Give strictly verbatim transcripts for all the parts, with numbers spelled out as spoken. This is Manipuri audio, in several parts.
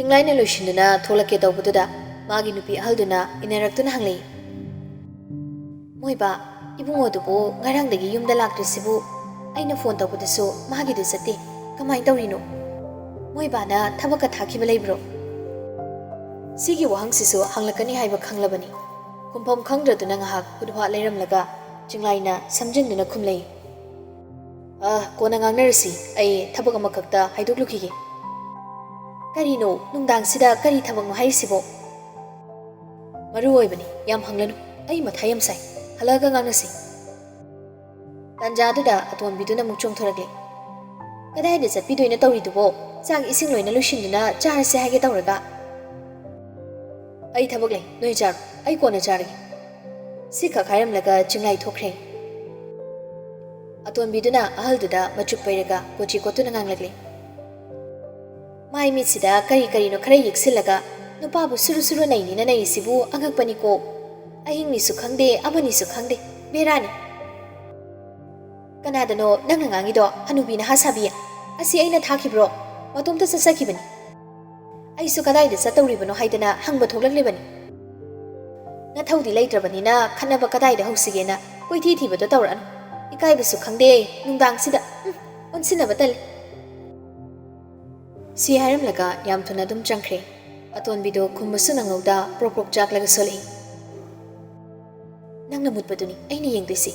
ꯆꯤꯡꯂꯥꯏꯅ ꯂꯣꯏꯁꯤꯟꯗꯨꯅ ꯊꯣꯛꯂꯛꯀꯦ ꯇꯧꯕꯗꯨꯗ ꯃꯥꯒꯤ ꯅꯨꯄꯤ ꯑꯍꯜꯗꯨꯅ ꯏꯟꯅꯔꯛꯇꯨꯅ ꯍꯪꯂꯛꯏ, "ꯃꯣꯏꯕꯥ, ꯏꯕꯨꯡꯉꯣꯗꯨꯕꯨ ꯉꯔꯥꯡꯗꯒꯤ ꯌꯨꯝꯗ ꯂꯥꯛꯇ꯭ꯔꯤꯁꯤꯕꯨ? ꯑꯩꯅ ꯐꯣꯟ ꯇꯧꯕꯗꯁꯨ ꯃꯥꯒꯤꯗ ꯆꯠꯇꯦ꯫ ꯀꯃꯥꯏꯅ ꯇꯧꯔꯤꯅꯣ? ꯃꯣꯏꯕꯥꯅ ꯊꯕꯛꯀ ꯊꯥꯈꯤꯕ ꯂꯩꯕ꯭ꯔꯣ?" ꯁꯤꯒꯤ ꯋꯥꯍꯪꯁꯤꯁꯨ ꯍꯪꯂꯛꯀꯅꯤ ꯍꯥꯏꯕ ꯈꯪꯂꯕꯅꯤ꯫ ꯈꯨꯝꯐꯝ ꯈꯪꯗ꯭ꯔꯗꯨꯅ ꯉꯥꯏꯍꯥꯛ ꯍꯨꯠ ꯍꯥꯠ ꯂꯩꯔꯝꯂꯒ ꯆꯤꯡꯂꯥꯏꯅ ꯁꯝꯖꯤꯟꯗꯨꯅ ꯈꯨꯝꯂꯛꯏ, "ꯑ, ꯀꯣꯟꯅ ꯉꯥꯡꯅꯔꯁꯤ꯫ ꯑꯩ ꯊꯕꯛ ꯑꯃꯈꯛꯇ ꯍꯥꯏꯗꯣꯛꯂꯨꯈꯤꯒꯦ꯫" "ꯀꯔꯤꯅꯣ? ꯅꯨꯡꯗꯥꯡꯁꯤꯗ ꯀꯔꯤ ꯊꯕꯛꯅꯣ ꯍꯥꯏꯔꯤꯁꯤꯕꯣ?" "ꯃꯔꯨ ꯑꯣꯏꯕꯅꯤ, ꯌꯥꯝ ꯍꯪꯂꯅꯨ꯫ ꯑꯩ ꯃꯊꯥ ꯌꯥꯝ ꯁꯥꯏ꯫ ꯍꯜꯂꯛꯑꯒ ꯉꯥꯡꯅꯁꯤ꯫" ꯇꯥꯟꯖꯥꯗꯨꯗ ꯑꯇꯣꯟꯕꯤꯗꯨꯅ ꯑꯃꯨꯛ ꯆꯣꯡꯊꯣꯔꯛꯂꯦ꯫ "ꯀꯗꯥꯏꯗ ꯆꯠꯄꯤꯗꯣꯏꯅꯣ ꯇꯧꯔꯤꯗꯨꯕꯣ? ꯆꯥꯛ ꯏꯁꯤꯡ ꯂꯣꯏꯅ ꯂꯣꯏꯁꯤꯟꯗꯨꯅ ꯆꯥꯔꯁꯦ ꯍꯥꯏꯒꯦ ꯇꯧꯔꯒ꯫" "ꯑꯩ ꯊꯕꯛ ꯂꯩ, ꯅꯣꯏ ꯆꯥꯔꯣ꯫ ꯑꯩ ꯀꯣꯟꯅ ꯆꯥꯔꯒꯦ꯫" ꯁꯤꯈꯛ ꯍꯥꯏꯔꯝꯂꯒ ꯆꯤꯡꯂꯥꯏ ꯊꯣꯛꯈ꯭ꯔꯦ꯫ ꯑꯇꯣꯟꯕꯤꯗꯨꯅ ꯑꯍꯜꯗꯨꯗ ꯃꯆꯨꯞ ꯄꯩꯔꯒ ꯀꯣꯆꯤ ꯀꯣꯠꯇꯨꯅ ꯉꯥꯡꯂꯛꯂꯦ꯫ ꯃꯥꯏ ꯃꯤꯠꯁꯤꯗ ꯀꯔꯤ ꯀꯔꯤꯅꯣ ꯈꯔ ꯌꯦꯛꯁꯤꯜꯂꯒ ꯅꯨꯄꯥꯕꯨ ꯁꯨꯔꯨ ꯁꯨꯔꯨ ꯅꯩꯅꯤꯅ ꯅꯩꯔꯤꯁꯤꯕꯨ ꯑꯉꯛꯄꯅꯤꯀꯣ꯫ ꯑꯍꯤꯡꯅꯤꯁꯨ ꯈꯪꯗꯦ, ꯑꯃꯅꯤꯁꯨ ꯈꯪꯗꯦ꯫ ꯕꯦꯔꯥꯅꯤ꯫ "ꯀꯅꯥꯗꯅꯣ ꯅꯪꯅ ꯉꯥꯡꯉꯤꯗꯣ, ꯍꯅꯨꯕꯤ ꯅꯍꯥ ꯁꯥꯕꯤ? ꯑꯁꯤ ꯑꯩꯅ ꯊꯥꯈꯤꯕ꯭ꯔꯣ? ꯃꯇꯣꯝꯇ ꯆꯠꯆꯈꯤꯕꯅꯤ꯫ ꯑꯩꯁꯨ ꯀꯗꯥꯏꯗ ꯆꯠꯇꯧꯔꯤꯕꯅꯣ ꯍꯥꯏꯗꯅ ꯍꯪꯕ ꯊꯣꯛꯂꯛꯂꯤꯕꯅꯤ꯫ ꯅꯊꯧꯗꯤ ꯂꯩꯇ꯭ꯔꯕꯅꯤꯅ ꯈꯠꯅꯕ ꯀꯗꯥꯏꯗ ꯍꯧꯁꯤꯒꯦꯅ ꯀꯣꯏꯊꯤ ꯊꯤꯕꯗꯣ ꯇꯧꯔꯛꯑꯅꯨ꯫ ꯏꯀꯥꯏꯕꯁꯨ ꯈꯪꯗꯦ, ꯅꯨꯡꯗꯥꯡꯁꯤꯗ꯫ ꯎꯝ, ꯑꯣꯟꯁꯤꯟꯅꯕ ꯇꯜꯂꯤ꯫" ꯁꯤ ꯍꯥꯏꯔꯝꯂꯒ ꯌꯥꯝ ꯊꯨꯅ ꯑꯗꯨꯝ ꯆꯪꯈ꯭ꯔꯦ꯫ ꯑꯇꯣꯟꯕꯤꯗꯣ ꯈꯨꯝꯕꯁꯨ ꯅꯪꯍꯧꯗ ꯄ꯭ꯔꯣꯛ ꯄ꯭ꯔꯣꯛ ꯆꯥꯛꯂꯒ ꯁꯣꯜꯂꯛꯏ꯫ "ꯅꯪꯅ ꯃꯨꯠꯄꯗꯨꯅꯤ ꯑꯩꯅ ꯌꯦꯡꯗꯣꯏꯁꯤ꯫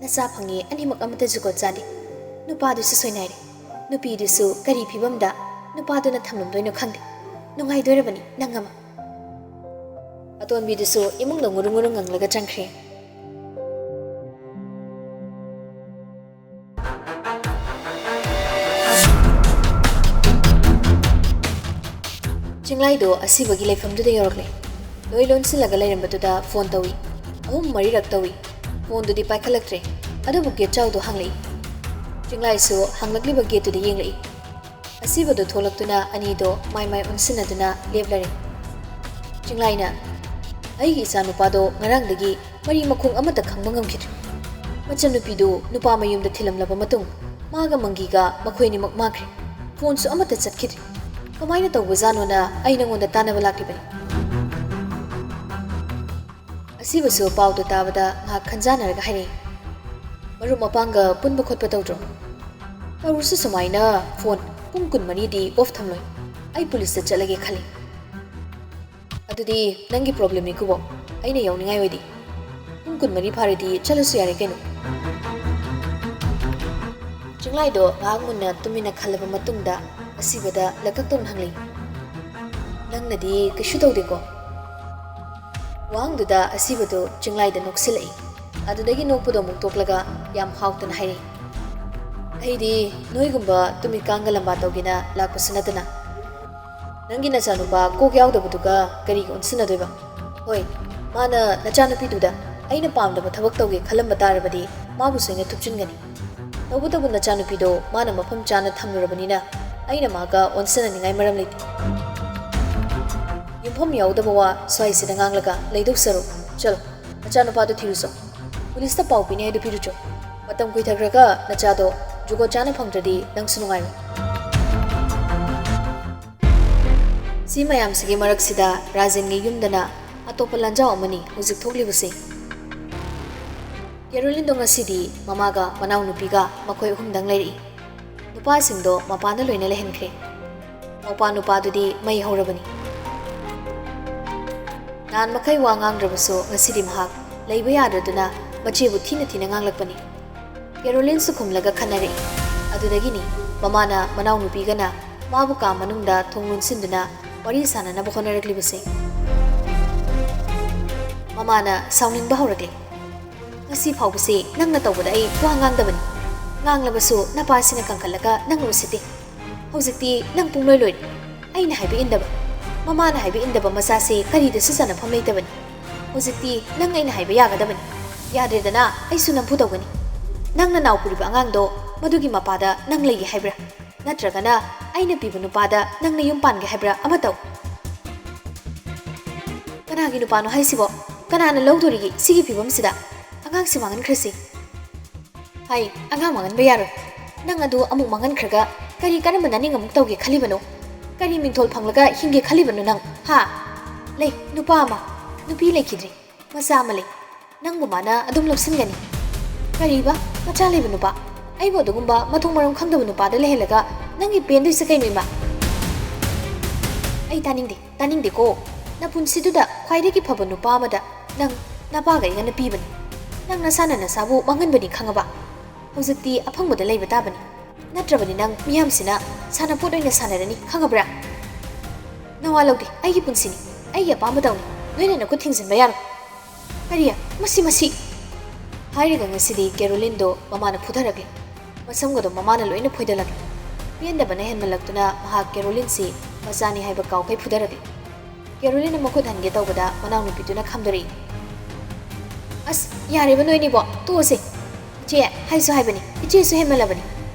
ꯅꯆꯥ ꯐꯪꯉꯦ, ꯑꯅꯤꯃꯛ ꯑꯃꯠꯇ ꯖꯨꯒꯣꯠ ꯆꯥꯗꯦ꯫ ꯅꯨꯄꯥꯗꯨꯁꯨ ꯁꯣꯏꯅꯥꯏꯔꯦ꯫ ꯅꯨꯄꯤꯗꯨꯁꯨ ꯀꯔꯤ ꯐꯤꯕꯝꯗ ꯅꯨꯄꯥꯗꯨꯅ ꯊꯝꯂꯝꯗꯣꯏꯅꯣ ꯈꯪꯗꯦ꯫ ꯅꯨꯡꯉꯥꯏꯗꯣꯏꯔꯕꯅꯤ ꯅꯪ ꯑꯃ꯫" ꯑꯇꯣꯟꯕꯤꯗꯨꯁꯨ ꯏꯃꯨꯡꯗ ꯉꯨꯔꯨ ꯉꯨꯔꯨ ꯉꯪꯂꯒ ꯆꯪꯈ꯭ꯔꯦ꯫ ꯆꯤꯡꯂꯥꯏꯗꯣ ꯑꯁꯤꯕꯒꯤ ꯂꯩꯐꯝꯗꯨꯗ ꯌꯧꯔꯛꯂꯦ꯫ ꯂꯣꯏ ꯂꯣꯟꯁꯤꯜꯂꯒ ꯂꯩꯔꯝꯕꯗꯨꯗ ꯐꯣꯟ ꯇꯧꯏ꯫ ꯑꯍꯨꯝ ꯃꯔꯤꯔꯛ ꯇꯧꯏ꯫ ꯐꯣꯟꯗꯨꯗꯤ ꯄꯥꯏꯈꯠꯂꯛꯇ꯭ꯔꯦ꯫ ꯑꯗꯨꯕꯨ ꯒꯦꯠ ꯆꯥꯎꯗꯣ ꯍꯥꯡꯂꯛꯏ꯫ ꯆꯤꯡꯂꯥꯏꯁꯨ ꯍꯥꯡꯂꯛꯂꯤꯕ ꯒꯦꯠꯇꯨꯗ ꯌꯦꯡꯂꯛꯏ꯫ ꯑꯁꯤꯕꯗꯣ ꯊꯣꯛꯂꯛꯇꯨꯅ ꯑꯅꯤꯗꯣ ꯃꯥꯏ ꯃꯥꯏ ꯑꯣꯟꯁꯤꯟꯅꯗꯨꯅ ꯂꯦꯞꯂꯔꯦ꯫ ꯆꯤꯡꯂꯥꯏꯅ, "ꯑꯩꯒꯤ ꯏꯆꯥꯅꯨꯄꯥꯗꯣ ꯉꯔꯥꯡꯗꯒꯤ ꯃꯔꯤ ꯃꯈꯣꯡ ꯑꯃꯠꯇ ꯈꯪꯕ ꯉꯝꯈꯤꯗ꯭ꯔꯦ꯫ ꯃꯆꯟꯅꯨꯄꯤꯗꯨ ꯅꯨꯄꯥ ꯃꯌꯨꯝꯗ ꯊꯤꯜꯂꯝꯂꯕ ꯃꯇꯨꯡ ꯃꯥꯒ ꯃꯪꯒꯤꯒ ꯃꯈꯣꯏꯅꯤꯃꯛ ꯃꯥꯡꯈ꯭ꯔꯦ꯫ ꯐꯣꯟꯁꯨ ꯑꯃꯠꯇ ꯆꯠꯈꯤꯗ꯭ꯔꯦ꯫ ꯀꯃꯥꯏꯅ ꯇꯧꯕꯖꯥꯠꯅꯣꯅ ꯑꯩ ꯅꯉꯣꯟꯗ ꯇꯥꯟꯅꯕ ꯂꯥꯛꯂꯤꯕꯅꯤ꯫ ꯑꯁꯤꯕꯁꯨ ꯄꯥꯎꯗꯨ ꯇꯥꯕꯗ ꯉꯥꯏꯍꯥꯛ ꯈꯟꯖꯥꯟꯅꯔꯒ ꯍꯥꯏꯔꯛꯏ, "ꯃꯔꯨꯞ ꯃꯄꯥꯡꯒ ꯄꯨꯟꯕ ꯈꯣꯠꯄ ꯇꯧꯗ꯭ꯔꯣ?" "ꯇꯧꯔꯁꯨ ꯁꯨꯃꯥꯏꯅ ꯐꯣꯟ ꯄꯨꯡ ꯀꯨꯟꯃꯔꯤꯗꯤ ꯑꯣꯐ ꯊꯝꯂꯣꯏ꯫ ꯑꯩ ꯄꯨꯂꯤꯁꯇ ꯆꯠꯂꯒꯦ ꯈꯜꯂꯤ꯫" "ꯑꯗꯨꯗꯤ ꯅꯪꯒꯤ ꯄ꯭ꯔꯣꯕ꯭ꯂꯦꯝꯅꯤꯀꯣ, ꯑꯩꯅ ꯌꯥꯎꯅꯤꯡꯉꯥꯏ ꯑꯣꯏꯗꯦ꯫ ꯄꯨꯡ ꯀꯨꯟꯃꯔꯤ ꯐꯥꯔꯗꯤ ꯆꯠꯂꯁꯨ ꯌꯥꯔꯦ ꯀꯩꯅꯣ꯫" ꯆꯤꯡꯂꯥꯏꯗꯣ ꯉꯥꯏꯍꯥꯛ ꯃꯨꯟꯅ ꯇꯨꯃꯤꯟꯅ ꯈꯜꯂꯕ ꯃꯇꯨꯡꯗ ꯑꯁꯤꯕꯗ ꯂꯀꯛ ꯇꯧꯅ ꯍꯪꯂꯛꯏ, "ꯅꯪꯅꯗꯤ ꯀꯩꯁꯨ ꯇꯧꯗꯦꯀꯣ?" ꯋꯥꯍꯪꯗꯨꯗ ꯑꯁꯤꯕꯗꯨ ꯆꯤꯡꯂꯥꯏꯗ ꯅꯣꯛꯁꯤꯜꯂꯛꯏ꯫ ꯑꯗꯨꯗꯒꯤ ꯅꯣꯛꯄꯗꯣ ꯑꯃꯨꯛ ꯇꯣꯛꯂꯒ ꯌꯥꯝ ꯍꯥꯎꯇꯅ ꯍꯥꯏꯔꯛꯏ, "ꯑꯩꯗꯤ ꯅꯣꯏꯒꯨꯝꯕ ꯇꯨꯃꯤꯀꯥꯡꯒ ꯂꯝꯕꯥ ꯇꯧꯒꯦꯅ ꯂꯥꯛꯄꯁꯨ ꯅꯠꯇꯅ꯫ ꯅꯪꯒꯤ ꯅꯆꯥꯅꯨꯄꯥ ꯀꯣꯛ ꯌꯥꯎꯗꯕꯗꯨꯒ ꯀꯔꯤꯒ ꯑꯣꯟꯁꯤꯟꯅꯗꯣꯏꯕ? ꯍꯣꯏ, ꯃꯥꯅ ꯅꯆꯥꯅꯨꯄꯤꯗꯨꯗ ꯑꯩꯅ ꯄꯥꯝꯗꯕ ꯊꯕꯛ ꯇꯧꯒꯦ ꯈꯜꯂꯝꯕ ꯇꯥꯔꯕꯗꯤ ꯃꯥꯕꯨꯁꯨ ꯑꯩꯅ ꯊꯨꯞꯆꯤꯟꯒꯅꯤ꯫ ꯇꯧꯕꯇꯕꯨ ꯅꯆꯥꯅꯨꯄꯤꯗꯣ ꯃꯥꯅ ꯃꯐꯝ ꯆꯥꯅ ꯊꯝꯂꯨꯔꯕꯅꯤꯅ ꯑꯩꯅ ꯃꯥꯒ ꯑꯣꯟꯁꯤꯟꯅꯅꯤꯡꯉꯥꯏ ꯃꯔꯝ ꯂꯩꯇꯦ꯫ ꯌꯨꯝꯐꯝ ꯌꯥꯎꯗꯕ ꯋꯥ ꯁ꯭ꯋꯥꯏꯁꯤꯗ ꯉꯥꯡꯂꯒ ꯂꯩꯗꯧ ꯁꯔꯨꯛ, ꯆꯠꯂꯣ, ꯅꯆꯥꯅꯨꯄꯥꯗꯣ ꯊꯤꯔꯨꯆꯣ꯫ ꯄꯨꯂꯤꯁꯇ ꯄꯥꯎ ꯄꯤꯅꯤ ꯍꯥꯏꯗꯨ ꯄꯤꯔꯨꯆꯣ꯫ ꯃꯇꯝ ꯀꯨꯏꯊꯈ꯭ꯔꯒ ꯅꯆꯥꯗꯣ ꯖꯨꯒꯣꯠ ꯆꯥꯅ ꯐꯪꯗ꯭ꯔꯗꯤ ꯅꯪꯁꯨ ꯅꯨꯡꯉꯥꯏꯔꯣꯏ꯫" ꯁꯤ ꯃꯌꯥꯝꯁꯤꯒꯤ ꯃꯔꯛꯁꯤꯗ ꯔꯥꯖꯦꯟꯒꯤ ꯌꯨꯝꯗꯅ ꯑꯇꯣꯞꯄ ꯂꯥꯟꯖꯥꯎ ꯑꯃꯅꯤ ꯍꯧꯖꯤꯛ ꯊꯣꯛꯂꯤꯕꯁꯤ꯫ ꯀꯦꯔꯣꯂꯤꯟꯗꯣ ꯉꯁꯤꯗꯤ ꯃꯃꯥꯒ ꯃꯅꯥꯎꯅꯨꯄꯤꯒ ꯃꯈꯣꯏ ꯑꯍꯨꯝꯗꯪ ꯂꯩꯔꯛꯏ꯫ ꯅꯨꯄꯥꯁꯤꯡꯗꯣ ꯃꯄꯥꯟꯗ ꯂꯣꯏꯅ ꯂꯩꯍꯟꯈ꯭ꯔꯦ꯫ ꯃꯧꯄꯥ ꯅꯨꯄꯥꯗꯨꯗꯤ ꯃꯩ ꯍꯧꯔꯕꯅꯤ꯫ ꯅꯍꯥꯟ ꯃꯈꯩ ꯋꯥ ꯉꯥꯡꯗ꯭ꯔꯕꯁꯨ ꯉꯁꯤꯗꯤ ꯃꯍꯥꯛ ꯂꯩꯕ ꯌꯥꯗ꯭ꯔꯗꯨꯅ ꯃꯆꯦꯕꯨ ꯊꯤꯅ ꯊꯤꯅ ꯉꯥꯡꯂꯛꯄꯅꯤ꯫ ꯀꯦꯔꯣꯂꯤꯟꯁꯨ ꯈꯨꯝꯂꯒ ꯈꯠꯅꯔꯛꯏ꯫ ꯑꯗꯨꯗꯒꯤꯅꯤ ꯃꯃꯥꯅ ꯃꯅꯥꯎꯅꯨꯄꯤꯒꯅ ꯃꯥꯕꯨ ꯀꯥ ꯃꯅꯨꯡꯗ ꯊꯣꯡ ꯂꯣꯟꯁꯤꯟꯗꯨꯅ ꯋꯥꯔꯤ ꯁꯥꯟꯅꯅꯕ ꯍꯣꯠꯅꯔꯛꯂꯤꯕꯁꯦ꯫ ꯃꯃꯥꯅ ꯁꯥꯎꯅꯤꯡꯕ ꯍꯧꯔꯛꯂꯦ꯫ "ꯉꯁꯤ ꯐꯥꯎꯕꯁꯤ ꯅꯪꯅ ꯇꯧꯕꯗ ꯑꯩ ꯋꯥ ꯉꯥꯡꯗꯕꯅꯤ꯫ ꯉꯥꯡꯂꯕꯁꯨ ꯅꯄꯥꯁꯤꯅ ꯀꯟꯈꯠꯂꯒ ꯅꯪꯅ ꯎꯁꯤꯠꯇꯦ꯫ ꯍꯧꯖꯤꯛꯇꯤ ꯅꯪ ꯄꯨꯡꯂꯣꯏ ꯂꯣꯏꯔꯦ꯫ ꯑꯩꯅ ꯍꯥꯏꯕ ꯏꯟꯗꯕ, ꯃꯃꯥꯅ ꯍꯥꯏꯕ ꯏꯟꯗꯕ ꯃꯆꯥꯁꯦ ꯀꯔꯤꯗꯁꯨ ꯆꯟꯅꯐꯝ ꯂꯩꯇꯕꯅꯤ꯫ ꯍꯧꯖꯤꯛꯇꯤ ꯅꯪ ꯑꯩꯅ ꯍꯥꯏꯕ ꯌꯥꯒꯗꯕꯅꯤ꯫ ꯌꯥꯗ꯭ꯔꯦꯗꯅ ꯑꯩꯁꯨ ꯅꯝꯐꯨ ꯇꯧꯒꯅꯤ꯫ ꯅꯪꯅ ꯅꯥꯎ ꯄꯨꯔꯤꯕ ꯑꯉꯥꯡꯗꯣ ꯃꯗꯨꯒꯤ ꯃꯄꯥꯗ ꯅꯪ ꯂꯩꯒꯦ ꯍꯥꯏꯕ꯭ꯔꯥ? ꯅꯠꯇ꯭ꯔꯒꯅ ꯑꯩꯅ ꯄꯤꯕ ꯅꯨꯄꯥꯗ ꯅꯪꯅ ꯌꯨꯝ ꯄꯥꯟꯒꯦ ꯍꯥꯏꯕ꯭ꯔꯥ? ꯑꯃ ꯇꯧ꯫" "ꯀꯅꯥꯒꯤ ꯅꯨꯄꯥꯅꯣ ꯍꯥꯏꯁꯤꯕꯣ? ꯀꯅꯥꯅ ꯂꯧꯗꯣꯔꯤꯒꯦ ꯁꯤꯒꯤ ꯐꯤꯕꯝꯁꯤꯗ? ꯑꯉꯥꯡꯁꯤ ꯃꯥꯡꯍꯟꯈ꯭ꯔꯁꯤ꯫" "ꯍꯥꯏ, ꯑꯉꯥꯡ ꯃꯥꯡꯍꯟꯕ ꯌꯥꯔꯣꯏ꯫ ꯅꯪ ꯑꯗꯨ ꯑꯃꯨꯛ ꯃꯥꯡꯍꯟꯈ꯭ꯔꯒ ꯀꯔꯤ ꯀꯔꯝꯕ ꯅꯅꯤꯡ ꯑꯃꯨꯛ ꯇꯧꯒꯦ ꯈꯜꯂꯤꯕꯅꯣ? ꯀꯔꯤ ꯃꯤꯡꯊꯣꯜ ꯐꯪꯂꯒ ꯍꯤꯡꯒꯦ ꯈꯜꯂꯤꯕꯅꯣ ꯅꯪ? ꯍꯥ? ꯂꯩ, ꯅꯨꯄꯥ ꯑꯃ꯫ ꯅꯨꯄꯤ ꯂꯩꯈꯤꯗ꯭ꯔꯦ꯫ ꯃꯆꯥ ꯑꯃ ꯂꯩ꯫ ꯅꯪꯕꯨ ꯃꯥꯅ ꯑꯗꯨꯝ ꯂꯧꯁꯤꯟꯒꯅꯤ꯫ ꯀꯔꯤꯕ? ꯃꯆꯥ ꯂꯩꯕ ꯅꯨꯄꯥ? ꯑꯩꯕꯨ ꯑꯗꯨꯒꯨꯝꯕ ꯃꯊꯣꯡ ꯃꯔꯝ ꯈꯪꯗꯕ ꯅꯨꯄꯥꯗ ꯂꯩꯍꯜꯂꯒ ꯅꯪꯒꯤ ꯄꯦꯟꯗꯣꯏꯁꯦ ꯀꯩꯅꯣ, ꯏꯃꯥ? ꯑꯩ ꯇꯥꯅꯤꯡꯗꯦ, ꯇꯥꯅꯤꯡꯗꯦꯀꯣ꯫ ꯅꯄꯨꯟꯁꯤꯗꯨꯗ ꯈ꯭ꯋꯥꯏꯗꯒꯤ ꯐꯕ ꯅꯨꯄꯥ ꯑꯃꯗ ꯅꯪ ꯅꯄꯥꯒ ꯑꯩꯒꯅ ꯄꯤꯕꯅꯤ꯫ ꯅꯪ ꯅꯁꯥꯅ ꯅꯁꯥꯕꯨ ꯃꯥꯡꯍꯟꯕꯅꯤ, ꯈꯪꯉꯕ? ꯍꯧꯖꯤꯛꯇꯤ ꯑꯐꯪꯕꯗ ꯂꯩꯕ ꯇꯥꯕꯅꯤ꯫ ꯅꯠꯇ꯭ꯔꯕꯗꯤ ꯅꯪ ꯃꯤꯌꯥꯝꯁꯤꯅ ꯁꯥꯟꯅꯄꯣꯠ ꯑꯣꯏꯅ ꯁꯥꯟꯅꯔꯅꯤ, ꯈꯪꯉꯕ꯭ꯔꯥ? ꯅꯋꯥ ꯂꯧꯗꯦ, ꯑꯩꯒꯤ ꯄꯨꯟꯁꯤꯅꯤ, ꯑꯩꯒꯤ ꯑꯄꯥꯝꯕ ꯇꯧꯅꯤ, ꯅꯣꯏꯅ ꯅꯈꯨꯠ ꯊꯤꯡꯖꯤꯟꯕ ꯌꯥꯔꯣꯏ꯫ ꯀꯔꯤ? ꯃꯁꯤ, ꯃꯁꯤ! ꯍꯥꯏꯔꯒ ꯉꯁꯤꯗꯤ ꯀꯦꯔꯣꯂꯤꯟꯗꯣ ꯃꯃꯥꯅ ꯐꯨꯊꯔꯛꯂꯦ꯫ ꯃꯁꯝꯒꯗꯣ ꯃꯃꯥꯅ ꯂꯣꯏꯅ ꯐꯣꯏꯗꯠꯂꯛꯂꯦ꯫ ꯄꯦꯟꯗꯕꯅ ꯍꯦꯟꯃꯜꯂꯛꯇꯨꯅ ꯃꯍꯥꯛ ꯀꯦꯔꯣꯂꯤꯟꯁꯤ ꯃꯆꯥꯅꯤ ꯍꯥꯏꯕ ꯀꯥꯎꯈꯩ ꯐꯨꯊꯔꯛꯂꯦ꯫ ꯀꯦꯔꯣꯂꯤꯟꯅ ꯃꯈꯨꯠ ꯍꯟꯒꯦ ꯇꯧꯕꯗ ꯃꯅꯥꯎꯅꯨꯄꯤꯗꯨꯅ ꯈꯥꯝꯗꯣꯔꯛꯏ꯫ "ꯑꯁ, ꯌꯥꯔꯦꯕ ꯅꯣꯏꯅꯤꯕꯣ, ꯇꯣꯛꯑꯁꯦ꯫ ꯏꯆꯦ, ꯍꯥꯏꯁꯨ ꯍꯥꯏꯕꯅꯤ, ꯏꯆꯦꯁꯨ ꯍꯦꯟꯃꯜꯂꯕꯅꯤ꯫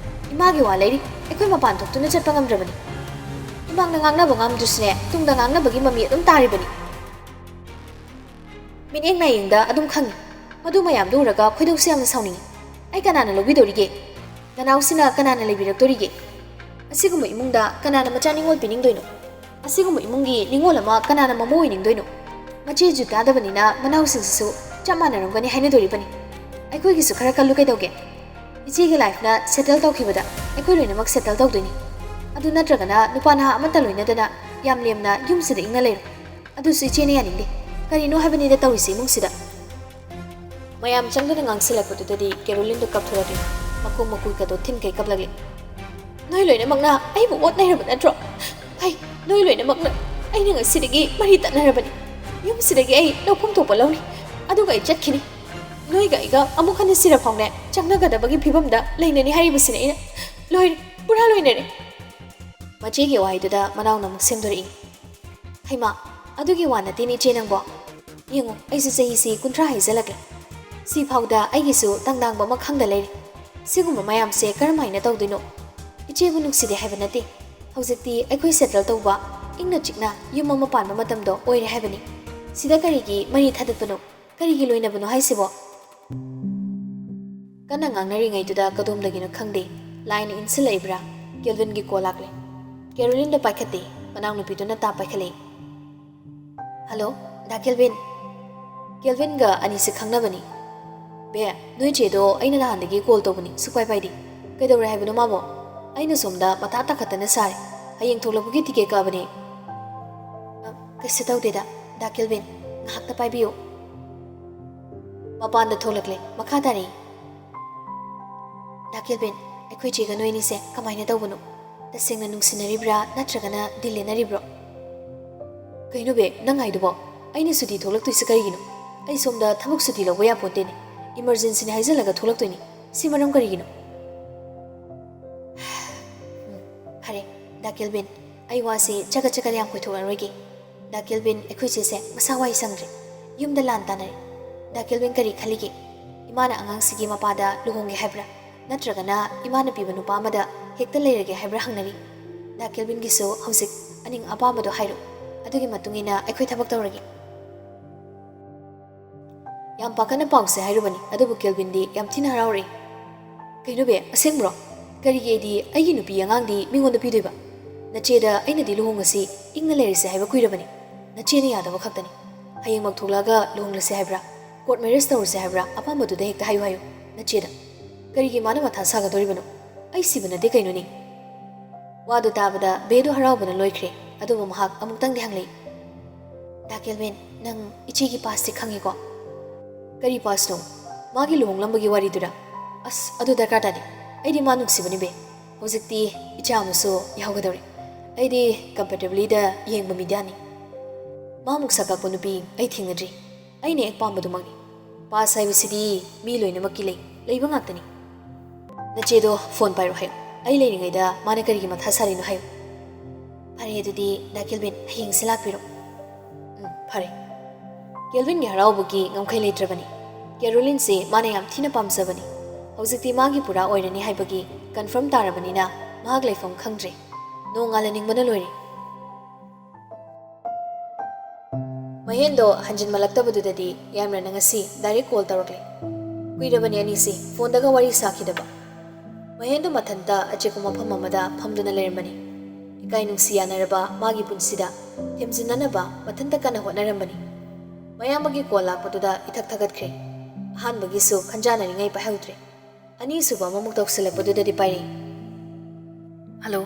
ꯏꯃꯥꯒꯤ ꯋꯥ ꯂꯩꯔꯤ, ꯑꯩꯈꯣꯏ ꯃꯄꯥꯟ ꯊꯣꯛꯇꯨꯅ ꯆꯠꯄ ꯉꯝꯗ꯭ꯔꯕꯅꯤ꯫ ꯏꯃꯥꯡꯗ ꯉꯥꯡꯅꯕ ꯉꯝꯗ꯭ꯔꯁꯨꯅꯦ, ꯇꯨꯡꯗ ꯉꯥꯡꯅꯕꯒꯤ ꯃꯃꯤ ꯑꯗꯨꯝ ꯇꯥꯔꯤꯕꯅꯤ꯫ ꯃꯤꯠꯌꯦꯡ ꯅꯥꯌꯦꯡꯗ ꯑꯗꯨꯝ ꯈꯪꯉꯤ꯫ ꯃꯗꯨ ꯃꯌꯥꯝꯗꯨ ꯎꯔꯒ ꯈꯣꯏꯗꯧꯁꯦ ꯌꯥꯝꯅ ꯁꯥꯎꯅꯤꯡꯉꯤ꯫ ꯑꯩ ꯀꯅꯥꯅ ꯂꯧꯕꯤꯗꯧꯔꯤꯒꯦ? ꯅꯅꯥꯎꯁꯤꯅ ꯀꯅꯥꯅ ꯂꯩꯕꯤꯔꯛꯇꯣꯔꯤꯒꯦ? ꯑꯁꯤꯒꯨꯝꯕ ꯏꯃꯨꯡꯗ ꯀꯅꯥꯅ ꯃꯆꯥ ꯅꯤꯉꯣꯜ ꯄꯤꯅꯤꯡꯗꯣꯏꯅꯣ? ꯑꯁꯤꯒꯨꯝꯕ ꯏꯃꯨꯡꯒꯤ ꯅꯤꯉꯣꯜ ꯑꯃ ꯀꯅꯥꯅ ꯃꯃꯧ ꯑꯣꯏꯅꯤꯡꯗꯣꯏꯅꯣ? ꯃꯆꯦ ꯖꯨꯠ ꯇꯥꯗꯕꯅꯤꯅ ꯃꯅꯥꯎꯁꯤꯡꯁꯤꯁꯨ ꯆꯞ ꯃꯥꯟꯅꯔꯝꯒꯅꯤ ꯍꯥꯏꯅꯗꯣꯔꯤꯕꯅꯤ꯫ ꯑꯩꯈꯣꯏꯒꯤꯁꯨ ꯈꯔ ꯈꯜꯂꯨ ꯀꯩꯗꯧꯒꯦ? ꯏꯆꯦꯒꯤ ꯂꯥꯏꯐꯅ ꯁꯦꯇꯜ ꯇꯧꯈꯤꯕꯗ ꯑꯩꯈꯣꯏ ꯂꯣꯏꯅꯃꯛ ꯁꯦꯇꯜ ꯇꯧꯗꯣꯏꯅꯤ꯫ ꯑꯗꯨ ꯅꯠꯇ꯭ꯔꯒꯅ ꯅꯨꯄꯥ ꯅꯍꯥ ꯑꯃꯠꯇ ꯂꯣꯏꯅꯗꯅ ꯌꯥꯝ ꯂꯦꯝꯅ ꯌꯨꯝꯁꯤꯗ ꯏꯪꯅ ꯂꯩꯔꯣ꯫ ꯑꯗꯨꯁꯨ ꯏꯆꯦꯅ ꯌꯥꯅꯤꯡꯗꯦ꯫ ꯀꯔꯤꯅꯣ ꯍꯥꯏꯕꯅꯤꯗ ꯇꯧꯔꯤꯁꯦ ꯏꯃꯨꯡꯁꯤꯗ?" ꯃꯌꯥꯝ ꯆꯪꯗꯨꯅ ꯉꯥꯡꯁꯤꯜꯂꯛꯄꯗꯨꯗꯗꯤ ꯀꯦꯔꯣꯂꯤꯟꯗꯣ ꯀꯞꯊꯣꯔꯛꯂꯦ꯫ ꯃꯈꯣꯡ ꯃꯀꯨꯒꯗꯣ ꯊꯤꯟꯈꯩ ꯀꯞꯂꯛꯂꯦ꯫ "ꯅꯣꯏ ꯂꯣꯏꯅꯃꯛꯅ ꯑꯩꯕꯨ ꯑꯣꯠꯅꯔꯕ ꯅꯠꯇ꯭ꯔꯣ? ꯑꯩ, ꯅꯣꯏ ꯂꯣꯏꯅꯃꯛꯅ ꯑꯩꯅ ꯉꯁꯤꯗꯒꯤ ꯃꯔꯤ ꯇꯠꯅꯔꯕꯅꯤ꯫ ꯌꯨꯝꯁꯤꯗꯒꯤ ꯑꯩ ꯂꯧꯐꯝ ꯊꯣꯛꯄ ꯂꯧꯅꯤ, ꯑꯗꯨꯒ ꯑꯩ ꯆꯠꯈꯤꯅꯤ꯫ ꯅꯣꯏꯒ ꯑꯩꯒ ꯑꯃꯨꯛ ꯍꯟꯅ ꯁꯤꯔꯐꯥꯎꯅꯦ ꯆꯪꯅꯒꯗꯕꯒꯤ ꯐꯤꯕꯝꯗ ꯂꯩꯅꯅꯤ ꯍꯥꯏꯔꯤꯕꯁꯤꯅꯦ ꯑꯩꯅ꯫ ꯂꯣꯏꯔꯦ, ꯄꯨꯔꯥ ꯂꯣꯏꯅꯔꯦ꯫" ꯃꯆꯦꯒꯤ ꯋꯥꯍꯩꯗꯨꯗ ꯃꯅꯥꯎꯅ ꯑꯃꯨꯛ ꯁꯦꯝꯗꯣꯔꯛꯏ꯫ "ꯍꯩꯃꯥ, ꯑꯗꯨꯒꯤ ꯋꯥ ꯅꯠꯇꯦꯅꯦ ꯏꯆꯦ ꯅꯪꯕꯣ꯫ ꯌꯦꯡꯉꯨ, ꯑꯩꯁꯨ ꯆꯍꯤꯁꯤ ꯀꯨꯟꯊ꯭ꯔꯥ ꯍꯥꯏꯖꯜꯂꯛꯂꯦ꯫ ꯁꯤꯐꯥꯎꯗ ꯑꯩꯒꯤꯁꯨ ꯇꯪꯗꯥꯡꯕ ꯑꯃ ꯈꯪꯗ ꯂꯩꯔꯤ꯫ ꯁꯤꯒꯨꯝꯕ ꯃꯌꯥꯝꯁꯦ ꯀꯔꯝꯍꯥꯏꯅ ꯇꯧꯗꯣꯏꯅꯣ? ꯏꯆꯦꯕꯨ ꯅꯨꯡꯁꯤꯗꯦ ꯍꯥꯏꯕ ꯅꯠꯇꯦ꯫ ꯍꯧꯖꯤꯛꯇꯤ ꯑꯩꯈꯣꯏ ꯁꯦꯇꯜ ꯇꯧꯕ, ꯏꯪꯅ ꯆꯤꯛꯅ ꯌꯨꯝ ꯑꯃ ꯄꯥꯟꯕ ꯃꯇꯝꯗꯣ ꯑꯣꯏꯔꯦ ꯍꯥꯏꯕꯅꯤ꯫ ꯁꯤꯗ ꯀꯔꯤꯒꯤ ꯃꯔꯤ ꯊꯥꯗꯠꯄꯅꯣ? ꯀꯔꯤꯒꯤ ꯂꯣꯏꯅꯕꯅꯣ ꯍꯥꯏꯁꯤꯕꯣ?" ꯀꯟꯅ ꯉꯥꯡꯅꯔꯤꯉꯩꯗꯨꯗ ꯀꯗꯣꯝꯗꯒꯤꯅꯣ ꯈꯪꯗꯦ, ꯂꯥꯏꯅ ꯏꯟꯁꯤꯜꯂꯛꯏꯕ꯭ꯔꯥ, ꯀꯦꯜꯚꯤꯟꯒꯤ ꯀꯣꯜ ꯂꯥꯛꯂꯦ꯫ ꯀꯦꯔꯣꯂꯤꯟꯗꯣ ꯄꯥꯏꯈꯠꯇꯦ꯫ ꯃꯅꯥꯎꯅꯨꯄꯤꯗꯨꯅ ꯇꯥ ꯄꯥꯏꯈꯠꯂꯛꯏ꯫ "ꯍꯜꯂꯣ, ꯗꯥ ꯀꯦꯜꯚꯤꯟ꯫" ꯀꯦꯜꯚꯤꯟꯒ ꯑꯅꯤꯁꯦ ꯈꯪꯅꯕꯅꯤ꯫ "ꯕꯦ, ꯅꯣꯏ ꯆꯦꯗꯣ ꯑꯩꯅ ꯅꯍꯥꯟꯗꯒꯤ ꯀꯣꯜ ꯇꯧꯕꯅꯤ, ꯁꯨꯛꯄꯥꯏ ꯄꯥꯏꯗꯦ꯫ ꯀꯩꯗꯧꯔꯦ ꯍꯥꯏꯕꯅꯣ ꯃꯥꯕꯣ? ꯑꯩꯅ ꯁꯣꯝꯗ ꯃꯊꯥ ꯇꯥꯈꯠꯇꯅ ꯁꯥꯔꯦ꯫ ꯍꯌꯦꯡ ꯊꯣꯛꯂꯛꯄꯒꯤ ꯇꯤꯀꯦꯠ ꯀꯛꯑꯕꯅꯦ꯫" "ꯑ, ꯀꯩꯁꯨ ꯇꯧꯗꯦꯗ, ꯗꯥ ꯀꯦꯜꯚꯤꯟ, ꯉꯥꯏꯍꯥꯛꯇ ꯄꯥꯏꯕꯤꯌꯨ꯫" ꯃꯄꯥꯟꯗ ꯊꯣꯛꯂꯛꯂꯦ, ꯃꯈꯥ ꯇꯥꯔꯛꯏ꯫ "ꯗꯥ ꯀꯦꯜꯚꯤꯟ, ꯑꯩꯈꯣꯏ ꯆꯦꯒ ꯅꯣꯏ ꯑꯅꯤꯁꯦ ꯀꯃꯥꯏꯅ ꯇꯧꯕꯅꯣ? ꯇꯁꯦꯡꯅ ꯅꯨꯡꯁꯤꯅꯔꯤꯕ꯭ꯔꯥ ꯅꯠꯇ꯭ꯔꯒꯅ ꯗꯤꯜ ꯂꯦꯟꯅꯔꯤꯕ꯭ꯔꯣ?" "ꯀꯩꯅꯣ ꯕꯦ, ꯅꯪ ꯍꯥꯏꯗꯨꯕꯣ? ꯑꯩꯅ ꯁꯨꯇꯤ ꯊꯣꯛꯂꯛꯇꯣꯏꯁꯦ ꯀꯔꯤꯒꯤꯅꯣ? ꯑꯩ ꯁꯣꯝꯗ ꯊꯕꯛ ꯁꯨꯇꯤ ꯂꯧꯕ ꯌꯥꯄꯣꯟꯇꯦꯅꯦ꯫ ꯏꯃꯔꯖꯦꯟꯁꯤꯅꯤ ꯍꯥꯏꯖꯜꯂꯒ ꯊꯣꯛꯂꯛꯇꯣꯏꯅꯤ꯫ ꯁꯤ ꯃꯔꯝ ꯀꯔꯤꯒꯤꯅꯣ?" "ꯎꯝ, ꯐꯔꯦ, ꯗꯥ ꯀꯦꯜꯚꯤꯟ, ꯑꯩ ꯋꯥꯁꯤ ꯆꯒꯠ ꯆꯒꯠ ꯌꯥꯝ ꯀꯣꯏꯊꯣꯛꯂꯔꯣꯏꯒꯦ꯫ ꯗꯥ ꯀꯦꯜꯚꯤꯟ, ꯑꯩꯈꯣꯏ ꯆꯦꯁꯦ ꯃꯁꯥ ꯋꯥꯏ ꯁꯪꯗ꯭ꯔꯦ꯫ ꯌꯨꯝꯗ ꯂꯥꯟ ꯇꯥꯅꯔꯦ꯫ ꯗꯥ ꯀꯦꯜꯚꯤꯟ ꯀꯔꯤ ꯈꯜꯂꯤꯒꯦ? ꯏꯃꯥꯅ ꯑꯉꯥꯡꯁꯤꯒꯤ ꯃꯄꯥꯗ ꯂꯨꯍꯣꯡꯒꯦ ꯍꯥꯏꯕ꯭ꯔꯥ? ꯅꯠꯇ꯭ꯔꯒꯅ ꯏꯃꯥꯅ ꯄꯤꯕ ꯅꯨꯄꯥ ꯑꯃꯗ ꯍꯦꯛꯇ ꯂꯩꯔꯒꯦ ꯍꯥꯏꯕ꯭ꯔꯥ ꯍꯪꯅꯔꯤ꯫ ꯗꯥ ꯀꯦꯜꯚꯤꯟꯒꯤꯁꯨ ꯍꯧꯖꯤꯛ ꯑꯅꯤꯡ ꯑꯄꯥꯝꯕꯗꯣ ꯍꯥꯏꯔꯣ꯫ ꯑꯗꯨꯒꯤ ꯃꯇꯨꯡ ꯏꯟꯅ ꯑꯩꯈꯣꯏ ꯊꯕꯛ ꯇꯧꯔꯒꯦ꯫" ꯌꯥꯝ ꯄꯥꯈꯠꯅ ꯄꯥꯎꯁꯦ ꯍꯥꯏꯔꯨꯕꯅꯤ, ꯑꯗꯨꯕꯨ ꯀꯦꯜꯚꯤꯟꯗꯤ ꯌꯥꯝ ꯊꯤꯅ ꯍꯔꯥꯎꯔꯛꯏ꯫ "ꯀꯩꯅꯣ ꯕꯦ, ꯑꯁꯦꯡꯕ꯭ꯔꯣ? ꯀꯔꯤꯒꯤ ꯑꯩꯗꯤ ꯑꯩꯒꯤ ꯅꯨꯄꯤ ꯑꯉꯥꯡꯗꯤ ꯃꯤꯉꯣꯟꯗ ꯄꯤꯗꯣꯏꯕ? ꯅꯆꯦꯗ ꯑꯩꯅꯗꯤ ꯂꯨꯍꯣꯡꯉꯁꯤ, ꯏꯪꯅ ꯂꯩꯔꯁꯤ ꯍꯥꯏꯕ ꯀꯨꯏꯔꯕꯅꯤ꯫ ꯅꯆꯦꯅ ꯌꯥꯗꯕ ꯈꯛꯇꯅꯤ꯫ ꯍꯌꯦꯡꯃꯛ ꯊꯣꯛꯂꯛꯑꯒ ꯂꯨꯍꯣꯡꯂꯁꯤ ꯍꯥꯏꯕ꯭ꯔꯥ? ꯀꯣꯔꯠ ꯃꯦꯔꯦꯖ ꯇꯧꯔꯁꯤ ꯍꯥꯏꯕ꯭ꯔꯥ? ꯑꯄꯥꯝꯕꯗꯨꯗ ꯍꯦꯛꯇ ꯍꯥꯏꯌꯨ ꯍꯥꯏꯌꯨ ꯅꯆꯦꯗ꯫ ꯀꯔꯤꯒꯤ ꯃꯥꯅ ꯃꯊꯥ ꯁꯥꯒꯗꯣꯔꯤꯕꯅꯣ? ꯑꯩ ꯁꯤꯕ ꯅꯠꯇꯦ ꯀꯩꯅꯣꯅꯦ꯫" ꯋꯥꯗꯨ ꯇꯥꯕꯗ ꯕꯦꯗꯣ ꯍꯔꯥꯎꯕꯅ ꯂꯣꯏꯈ꯭ꯔꯦ, ꯑꯗꯨꯕꯨ ꯃꯍꯥꯛ ꯑꯃꯨꯛꯇꯪꯗꯤ ꯍꯪꯂꯛꯏ, "ꯗꯥ ꯀꯦꯜꯚꯤꯟ, ꯅꯪ ꯏꯆꯦꯒꯤ ꯄꯥꯁꯁꯤ ꯈꯪꯉꯤꯀꯣ?" "ꯀꯔꯤ ꯄꯥꯁꯅꯣ? ꯃꯥꯒꯤ ꯂꯨꯍꯣꯡꯂꯝꯕꯒꯤ ꯋꯥꯔꯤꯗꯨꯔꯥ? ꯑꯁ, ꯑꯗꯨ ꯗꯔꯀꯥꯔ ꯇꯥꯗꯦ꯫ ꯑꯩꯗꯤ ꯃꯥ ꯅꯨꯡꯁꯤꯕꯅꯤ ꯕꯦ꯫ ꯍꯧꯖꯤꯛꯇꯤ ꯏꯆꯥ ꯑꯃꯁꯨ ꯌꯥꯎꯒꯗꯧꯔꯦ꯫ ꯑꯩꯗꯤ ꯀꯝꯐꯔꯇꯦꯕꯂꯤꯗ ꯌꯦꯡꯕ ꯃꯤꯗꯥꯅꯤ꯫ ꯃꯥꯃꯨꯛ ꯁꯛ ꯀꯥꯛꯄ ꯅꯨꯄꯤ ꯑꯩ ꯊꯦꯡꯅꯗ꯭ꯔꯤ꯫ ꯑꯩꯅ ꯍꯦꯛ ꯄꯥꯝꯕꯗꯨꯃꯛꯅꯤ꯫ ꯄꯥꯁ ꯍꯥꯏꯕꯁꯤꯗꯤ ꯃꯤ ꯂꯣꯏꯅꯃꯛꯀꯤ ꯂꯩ, ꯂꯩꯕ ꯉꯥꯛꯇꯅꯤ꯫ ꯅꯆꯦꯗꯣ ꯐꯣꯟ ꯄꯥꯏꯔꯣ ꯍꯥꯏꯌꯨ꯫ ꯑꯩ ꯂꯩꯔꯤꯉꯩꯗ ꯃꯥꯅ ꯀꯔꯤꯒꯤ ꯃꯊꯥ ꯁꯥꯔꯤꯅꯣ ꯍꯥꯏꯌꯨ꯫" "ꯐꯔꯦ, ꯑꯗꯨꯗꯤ ꯗꯥ ꯀꯦꯜꯚꯤꯟ ꯍꯌꯦꯡꯁꯦ ꯂꯥꯛꯄꯤꯔꯣ꯫" "ꯎꯝ, ꯐꯔꯦ꯫" ꯀꯦꯜꯚꯤꯟꯒꯤ ꯍꯔꯥꯎꯕꯒꯤ ꯉꯝꯈꯩ ꯂꯩꯇ꯭ꯔꯕꯅꯤ꯫ ꯀꯦꯔꯣꯂꯤꯟꯁꯤ ꯃꯥꯅ ꯌꯥꯝ ꯊꯤꯅ ꯄꯥꯝꯖꯕꯅꯤ꯫ ꯍꯧꯖꯤꯛꯇꯤ ꯃꯥꯒꯤ ꯄꯨꯔꯥ ꯑꯣꯏꯔꯅꯤ ꯍꯥꯏꯕꯒꯤ ꯀꯟꯐꯥꯔꯝ ꯇꯥꯔꯕꯅꯤꯅ ꯃꯍꯥꯛ ꯂꯩꯐꯝ ꯈꯪꯗ꯭ꯔꯦ꯫ ꯅꯣꯡꯉꯥꯜꯂꯅꯤꯡꯕꯅ ꯂꯣꯏꯔꯦ꯫ ꯃꯍꯦꯟꯗꯣ ꯍꯟꯖꯤꯟꯃꯜꯂꯛꯇꯕꯗꯨꯗꯗꯤ ꯌꯥꯏꯃꯔꯅ ꯉꯁꯤ ꯗꯥꯏꯔꯦꯛ ꯀꯣꯜ ꯇꯧꯔꯛꯂꯦ꯫ ꯀꯨꯏꯔꯕꯅꯤ ꯑꯅꯤꯁꯤ ꯐꯣꯟꯗꯒ ꯋꯥꯔꯤ ꯁꯥꯈꯤꯗꯕ꯫ ꯃꯍꯦꯟꯗꯣ ꯃꯊꯟꯇ ꯑꯆꯤꯛꯄ ꯃꯐꯝ ꯑꯃꯗ ꯐꯝꯗꯨꯅ ꯂꯩꯔꯝꯕꯅꯤ꯫ ꯏꯀꯥꯏ ꯅꯨꯡꯁꯤ ꯌꯥꯅꯔꯕ ꯃꯥꯒꯤ ꯄꯨꯟꯁꯤꯗ ꯊꯦꯝꯖꯤꯟꯅꯅꯕ ꯃꯊꯟꯇ ꯀꯟꯅ ꯍꯣꯠꯅꯔꯝꯕꯅꯤ꯫ ꯃꯌꯥꯝꯕꯒꯤ ꯀꯣꯜ ꯂꯥꯛꯄꯗꯨꯗ ꯏꯊꯛ ꯊꯛꯀꯠꯈ꯭ꯔꯦ꯫ ꯑꯍꯥꯟꯕꯒꯤꯁꯨ ꯈꯟꯖꯥꯅꯔꯤꯉꯩ ꯄꯥꯏꯍꯧꯗ꯭ꯔꯦ꯫ ꯑꯅꯤꯁꯨꯕ ꯑꯃꯃꯨꯛ ꯇꯧꯁꯤꯜꯂꯛꯄꯗꯨꯗꯗꯤ ꯄꯥꯏꯔꯛꯏ꯫ "ꯍꯜꯂꯣ,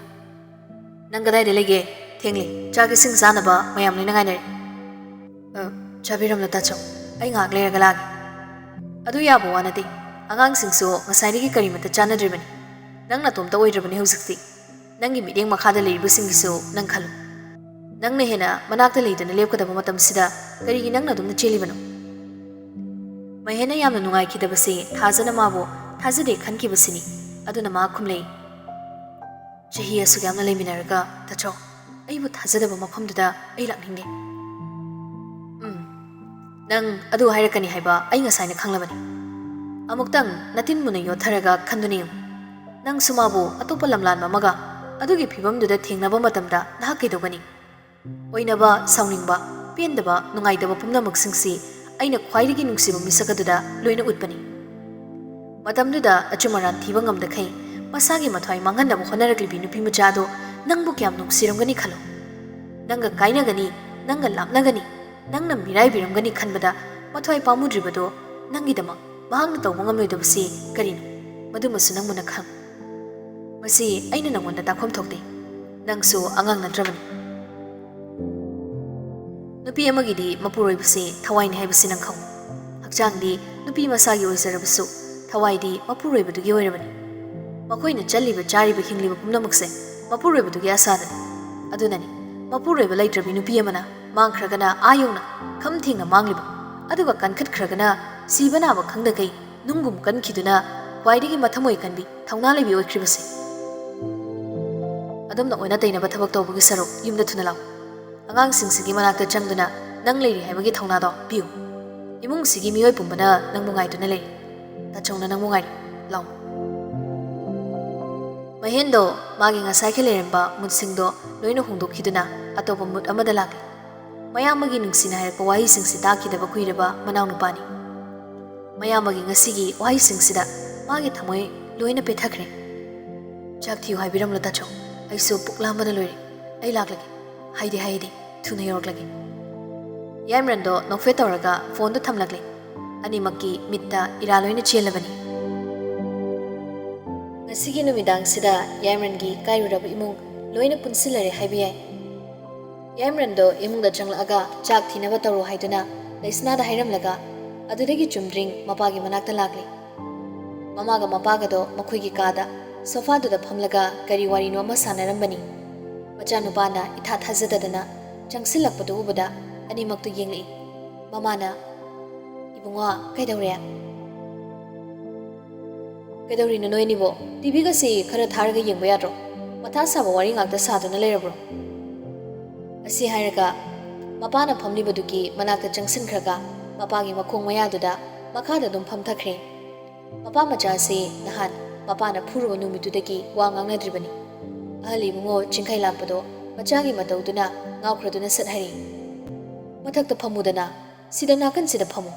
ꯅꯪ ꯀꯗꯥꯏꯗ ꯂꯩꯒꯦ? ꯊꯦꯡꯂꯦ, ꯆꯥꯛ ꯏꯁꯤꯡ ꯆꯥꯅꯕ ꯃꯌꯥꯝ ꯂꯣꯏꯅ ꯉꯥꯏꯅꯔꯦ꯫" "ꯑ, ꯆꯥꯕꯤꯔꯝꯂꯣ ꯇꯥꯆꯧ, ꯑꯩ ꯉꯥꯏꯍꯥꯛ ꯂꯩꯔꯒ ꯂꯥꯛꯑꯒꯦ꯫" "ꯑꯗꯨ ꯌꯥꯕ ꯋꯥ ꯅꯠꯇꯦ, ꯑꯉꯥꯡꯁꯤꯡꯁꯨ ꯉꯁꯥꯏꯗꯒꯤ ꯀꯔꯤꯃꯠꯇ ꯆꯥꯅꯗ꯭ꯔꯤꯕꯅꯤ꯫ ꯅꯪ ꯅꯇꯣꯝꯇ ꯑꯣꯏꯗ꯭ꯔꯕꯅꯤ ꯍꯧꯖꯤꯛꯇꯤ꯫ ꯅꯪꯒꯤ ꯃꯤꯠꯌꯦꯡ ꯃꯈꯥꯗ ꯂꯩꯔꯤꯕꯁꯤꯡꯒꯤꯁꯨ ꯅꯪ ꯈꯜꯂꯨ꯫ ꯅꯪꯅ ꯍꯦꯟꯅ ꯃꯅꯥꯛꯇ ꯂꯩꯗꯨꯅ ꯂꯦꯞꯀꯗꯕ ꯃꯇꯝꯁꯤꯗ ꯀꯔꯤꯒꯤ ꯅꯪ ꯅꯇꯣꯝꯇ ꯆꯦꯜꯂꯤꯕꯅꯣ?" ꯃꯍꯦꯟꯅ ꯌꯥꯝꯅ ꯅꯨꯡꯉꯥꯏꯈꯤꯗꯕꯁꯤ ꯊꯥꯖꯅ ꯃꯥꯕꯨ ꯊꯥꯖꯗꯦ ꯈꯟꯈꯤꯕꯁꯤꯅꯤ꯫ ꯑꯗꯨꯅ ꯃꯥ ꯈꯨꯝꯂꯛꯏ, "ꯆꯍꯤ ꯑꯁꯨꯛ ꯌꯥꯝꯅ ꯂꯩꯃꯤꯟꯅꯔꯒ, ꯇꯥꯆꯧ, ꯑꯩꯕꯨ ꯊꯥꯖꯗꯕ ꯃꯐꯝꯗꯨꯗ ꯑꯩ ꯂꯥꯛꯅꯤꯡꯗꯦ꯫" "ꯎꯝ, ꯅꯪ ꯑꯗꯨ ꯍꯥꯏꯔꯛꯀꯅꯤ ꯍꯥꯏꯕ ꯑꯩ ꯉꯁꯥꯏꯅ ꯈꯪꯂꯕꯅꯤ꯫ ꯑꯃꯨꯛꯇꯪ ꯅꯇꯤꯟ ꯃꯨꯟꯅ ꯌꯣꯠꯊꯔꯒ ꯈꯟꯗꯨꯅ ꯌꯦꯡꯉꯨ꯫ ꯅꯪꯁꯨ ꯃꯥꯕꯨ ꯑꯇꯣꯞꯄ ꯂꯝꯂꯥꯟꯕ ꯑꯃꯒ ꯑꯗꯨꯒꯤ ꯐꯤꯕꯝꯗꯨꯗ ꯊꯦꯡꯅꯕ ꯃꯇꯝꯗ ꯅꯍꯥꯛ ꯀꯩꯗꯧꯒꯅꯤ?" ꯑꯣꯏꯅꯕ, ꯁꯥꯎꯅꯤꯡꯕ, ꯄꯦꯟꯗꯕ, ꯅꯨꯡꯉꯥꯏꯇꯕ ꯄꯨꯝꯅꯃꯛꯁꯤꯡꯁꯤ ꯑꯩꯅ ꯈ꯭ꯋꯥꯏꯗꯒꯤ ꯅꯨꯡꯁꯤꯕ ꯃꯤꯁꯛ ꯑꯗꯨꯗ ꯂꯣꯏꯅ ꯎꯠꯄꯅꯤ꯫ ꯃꯇꯝꯗꯨꯗ ꯑꯆꯨꯝ ꯑꯔꯥꯟ ꯊꯤꯕ ꯉꯝꯗꯈꯩ ꯃꯁꯥꯒꯤ ꯃꯊ꯭ꯋꯥꯏ ꯃꯥꯡꯍꯟꯅꯕ ꯍꯣꯠꯅꯔꯛꯂꯤꯕꯤ ꯅꯨꯄꯤ ꯃꯆꯥ ꯑꯗꯨ ꯅꯪꯕꯨ ꯀꯌꯥꯝ ꯅꯨꯡꯁꯤꯔꯝꯒꯅꯤ ꯈꯜꯂꯨ꯫ ꯅꯪꯒ ꯀꯥꯏꯅꯒꯅꯤ, ꯅꯪꯒ ꯂꯥꯞꯅꯒꯅꯤ, ꯅꯪꯅ ꯃꯤꯔꯥꯏꯕꯤꯔꯝꯒꯅꯤ ꯈꯟꯕꯗ ꯃꯊ꯭ꯋꯥꯏ ꯄꯥꯝꯃꯨꯗ꯭ꯔꯤꯕꯗꯨ ꯅꯪꯒꯤꯗꯃꯛ ꯃꯍꯥꯛꯅ ꯇꯧꯕ ꯉꯝꯂꯣꯏꯗꯕꯁꯤ ꯀꯔꯤꯅꯣ? ꯃꯗꯨꯃꯁꯨ ꯅꯪꯕꯨꯅ ꯈꯪ꯫ ꯃꯁꯤ ꯑꯩꯅ ꯅꯪꯉꯣꯟꯗ ꯇꯥꯛꯐꯝ ꯊꯣꯛꯇꯦ꯫ ꯅꯪꯁꯨ ꯑꯉꯥꯡ ꯅꯠꯇ꯭ꯔꯕꯅꯤ꯫ ꯅꯨꯄꯤ ꯑꯃꯒꯤꯗꯤ ꯃꯄꯨꯔꯣꯏꯕꯁꯤ ꯊꯋꯥꯏꯅꯤ ꯍꯥꯏꯕꯁꯤ ꯅꯪ ꯈꯪꯉꯨ꯫ ꯍꯛꯆꯥꯡꯗꯤ ꯅꯨꯄꯤ ꯃꯁꯥꯒꯤ ꯑꯣꯏꯖꯔꯕꯁꯨ, ꯊꯋꯥꯏꯗꯤ ꯃꯄꯨꯔꯣꯏꯕꯗꯨꯒꯤ ꯑꯣꯏꯔꯕꯅꯤ꯫ ꯃꯈꯣꯏꯅ ꯆꯠꯂꯤꯕ, ꯆꯥꯔꯤꯕ, ꯍꯤꯡꯂꯤꯕ ꯄꯨꯝꯅꯃꯛꯁꯦ ꯃꯄꯨꯔꯣꯏꯕꯗꯨꯒꯤ ꯑꯁꯥꯗꯅꯤ꯫ ꯑꯗꯨꯅꯅꯤ ꯃꯄꯨꯔꯣꯏꯕ ꯂꯩꯇ꯭ꯔꯕꯤ ꯅꯨꯄꯤ ꯑꯃꯅ ꯃꯥꯡꯈ꯭ꯔꯒꯅ ꯑꯥ ꯌꯧꯅ ꯈꯝ ꯊꯦꯡꯅ ꯃꯥꯡꯂꯤꯕ, ꯑꯗꯨꯒ ꯀꯟꯈꯠꯈ꯭ꯔꯒꯅ ꯁꯤꯕ ꯅꯥꯕ ꯈꯪꯗꯈꯩ ꯅꯨꯡꯒꯨꯝ ꯀꯟꯈꯤꯗꯨꯅ ꯈ꯭ꯋꯥꯏꯗꯒꯤ ꯃꯊꯃꯣꯏ ꯀꯟꯕꯤ, ꯊꯧꯅꯥ ꯂꯩꯕꯤ ꯑꯣꯏꯈ꯭ꯔꯤꯕꯁꯦ꯫ ꯑꯗꯣꯝꯅ ꯑꯣꯟꯅ ꯇꯩꯅꯕ ꯊꯕꯛ ꯇꯧꯕꯒꯤ ꯁꯔꯨꯛ ꯌꯨꯝꯗ ꯊꯨꯅ ꯂꯥꯛꯎ꯫ ꯑꯉꯥꯡꯁꯤꯡꯁꯤꯒꯤ ꯃꯅꯥꯛꯇ ꯆꯪꯗꯨꯅ ꯅꯪ ꯂꯩꯔꯤ ꯍꯥꯏꯕꯒꯤ ꯊꯧꯅꯥꯗꯣ ꯄꯤꯌꯨ꯫ ꯏꯃꯨꯡꯁꯤꯒꯤ ꯃꯤꯑꯣꯏ ꯄꯨꯝꯕꯅ ꯅꯪꯕꯨ ꯉꯥꯏꯗꯨꯅ ꯂꯩꯔꯤ꯫ ꯇꯥꯆꯧꯅ ꯅꯪꯕꯨ ꯉꯥꯏꯔꯤ꯫ ꯂꯥꯛꯎ꯫ ꯃꯍꯦꯟꯗꯣ ꯃꯥꯒꯤ ꯉꯁꯥꯏꯒꯤ ꯂꯩꯔꯝꯕ ꯃꯨꯠꯁꯤꯡꯗꯣ ꯂꯣꯏꯅ ꯍꯣꯡꯗꯣꯛꯈꯤꯗꯨꯅ ꯑꯇꯣꯞꯄ ꯃꯨꯠ ꯑꯃꯗ ꯂꯥꯛꯂꯦ꯫ ꯃꯌꯥꯝꯕꯒꯤ ꯅꯨꯡꯁꯤꯅ ꯍꯥꯏꯔꯛꯄ ꯋꯥꯍꯩꯁꯤꯡꯁꯤ ꯇꯥꯈꯤꯗꯕ ꯀꯨꯏꯔꯕ ꯃꯅꯥꯎꯅꯨꯄꯥꯅꯤ꯫ ꯃꯌꯥꯝꯕꯒꯤ ꯉꯁꯤꯒꯤ ꯋꯥꯍꯩꯁꯤꯡꯁꯤꯗ ꯃꯥꯒꯤ ꯊꯃꯣꯏ ꯂꯣꯏꯅ ꯄꯦꯊꯈ꯭ꯔꯦ꯫ "ꯆꯥꯛ ꯊꯤꯌꯨ ꯍꯥꯏꯕꯤꯔꯝꯂꯣ ꯇꯥꯆꯧ, ꯑꯩꯁꯨ ꯄꯨꯛ ꯂꯥꯝꯕꯅ ꯂꯣꯏꯔꯦ꯫ ꯑꯩ ꯂꯥꯛꯂꯒꯦ꯫ ꯍꯥꯏꯗꯤ ꯍꯥꯏꯗꯤ, ꯊꯨꯅ ꯌꯧꯔꯛꯂꯒꯦ꯫ ꯌꯥꯏꯃꯔꯟꯗꯣ ꯅꯣꯛꯐꯦꯠ ꯇꯧꯔꯒ ꯐꯣꯟꯗꯣ ꯊꯝꯂꯛꯂꯦ꯫ ꯑꯅꯤꯃꯛꯀꯤ ꯃꯤꯠꯇ ꯏꯔꯥ ꯂꯣꯏꯅ ꯆꯦꯜꯂꯕꯅꯤ꯫ ꯉꯁꯤꯒꯤ ꯅꯨꯃꯤꯗꯥꯡꯁꯤꯗ ꯌꯥꯏꯃꯔꯟꯒꯤ ꯀꯥꯏꯔꯨꯔꯕ ꯏꯃꯨꯡ ꯂꯣꯏꯅ ꯄꯨꯟꯁꯤꯜꯂꯔꯦ ꯍꯥꯏꯕ ꯌꯥꯏ꯫ ꯌꯥꯏꯃꯔꯟꯗꯣ ꯏꯃꯨꯡꯗ ꯆꯪꯂꯛꯑꯒ ꯆꯥꯛ ꯊꯤꯅꯕ ꯇꯧꯔꯣ ꯍꯥꯏꯗꯨꯅ ꯂꯩꯁꯅꯥꯗ ꯍꯥꯏꯔꯝꯂꯒ ꯑꯗꯨꯗꯒꯤ ꯆꯨꯝꯗ꯭ꯔꯤꯡ ꯃꯄꯥꯒꯤ ꯃꯅꯥꯛꯇ ꯂꯥꯛꯂꯦ꯫ ꯃꯃꯥꯒ ꯃꯄꯥꯒꯗꯣ ꯃꯈꯣꯏꯒꯤ ꯀꯥꯗ ꯁꯣꯐꯥꯗꯨꯗ ꯐꯝꯂꯒ ꯀꯔꯤ ꯋꯥꯔꯤꯅꯣ ꯑꯃ ꯁꯥꯟꯅꯔꯝꯕꯅꯤ꯫ ꯃꯆꯥꯅꯨꯄꯥꯅ ꯏꯊꯥ ꯊꯥꯖꯗꯗꯅ ꯆꯪꯁꯤꯜꯂꯛꯄꯗꯨ ꯎꯕꯗ ꯑꯅꯤꯃꯛꯇꯨ ꯌꯦꯡꯂꯛꯏ꯫ ꯃꯃꯥꯅ, "ꯏꯕꯨꯡꯉꯣ, ꯀꯩꯗꯧꯔꯦ?" "ꯀꯩꯗꯧꯔꯤꯅꯣ ꯅꯣꯏꯅꯤꯕꯣ? ꯇꯤꯚꯤꯒꯁꯤ ꯈꯔ ꯊꯥꯔꯒ ꯌꯦꯡꯕ ꯌꯥꯗ꯭ꯔꯣ? ꯃꯊꯥ ꯁꯥꯕ ꯋꯥꯔꯤ ꯉꯥꯛꯇ ꯁꯥꯗꯨꯅ ꯂꯩꯔꯕ꯭ꯔꯣ?" ꯑꯁꯤ ꯍꯥꯏꯔꯒ ꯃꯄꯥꯅ ꯐꯝꯂꯤꯕꯗꯨꯒꯤ ꯃꯅꯥꯛꯇ ꯆꯪꯁꯤꯟꯈ꯭ꯔꯒ ꯃꯄꯥꯒꯤ ꯃꯈꯣꯡ ꯃꯌꯥꯗꯨꯗ ꯃꯈꯥꯗ ꯑꯗꯨꯝ ꯐꯝꯊꯈ꯭ꯔꯦ꯫ ꯃꯄꯥ ꯃꯆꯥꯁꯤ ꯅꯍꯥꯟ ꯃꯄꯥꯅ ꯐꯨꯔꯨꯕ ꯅꯨꯃꯤꯠꯇꯨꯗꯒꯤ ꯋꯥ ꯉꯥꯡꯅꯗ꯭ꯔꯤꯕꯅꯤ꯫ ꯑꯍꯜ ꯏꯕꯨꯡꯉꯣ ꯆꯤꯡꯈꯩ ꯂꯥꯛꯄꯗꯣ ꯃꯆꯥꯒꯤ ꯃꯇꯧꯗꯨꯅ ꯉꯥꯎꯈ꯭ꯔꯗꯨꯅ ꯁꯠ ꯍꯥꯏꯔꯤ, "ꯃꯊꯛꯇ ꯐꯝꯃꯨꯗꯅ, ꯁꯤꯗ ꯅꯥꯀꯟꯁꯤꯗ ꯐꯝꯃꯨ꯫"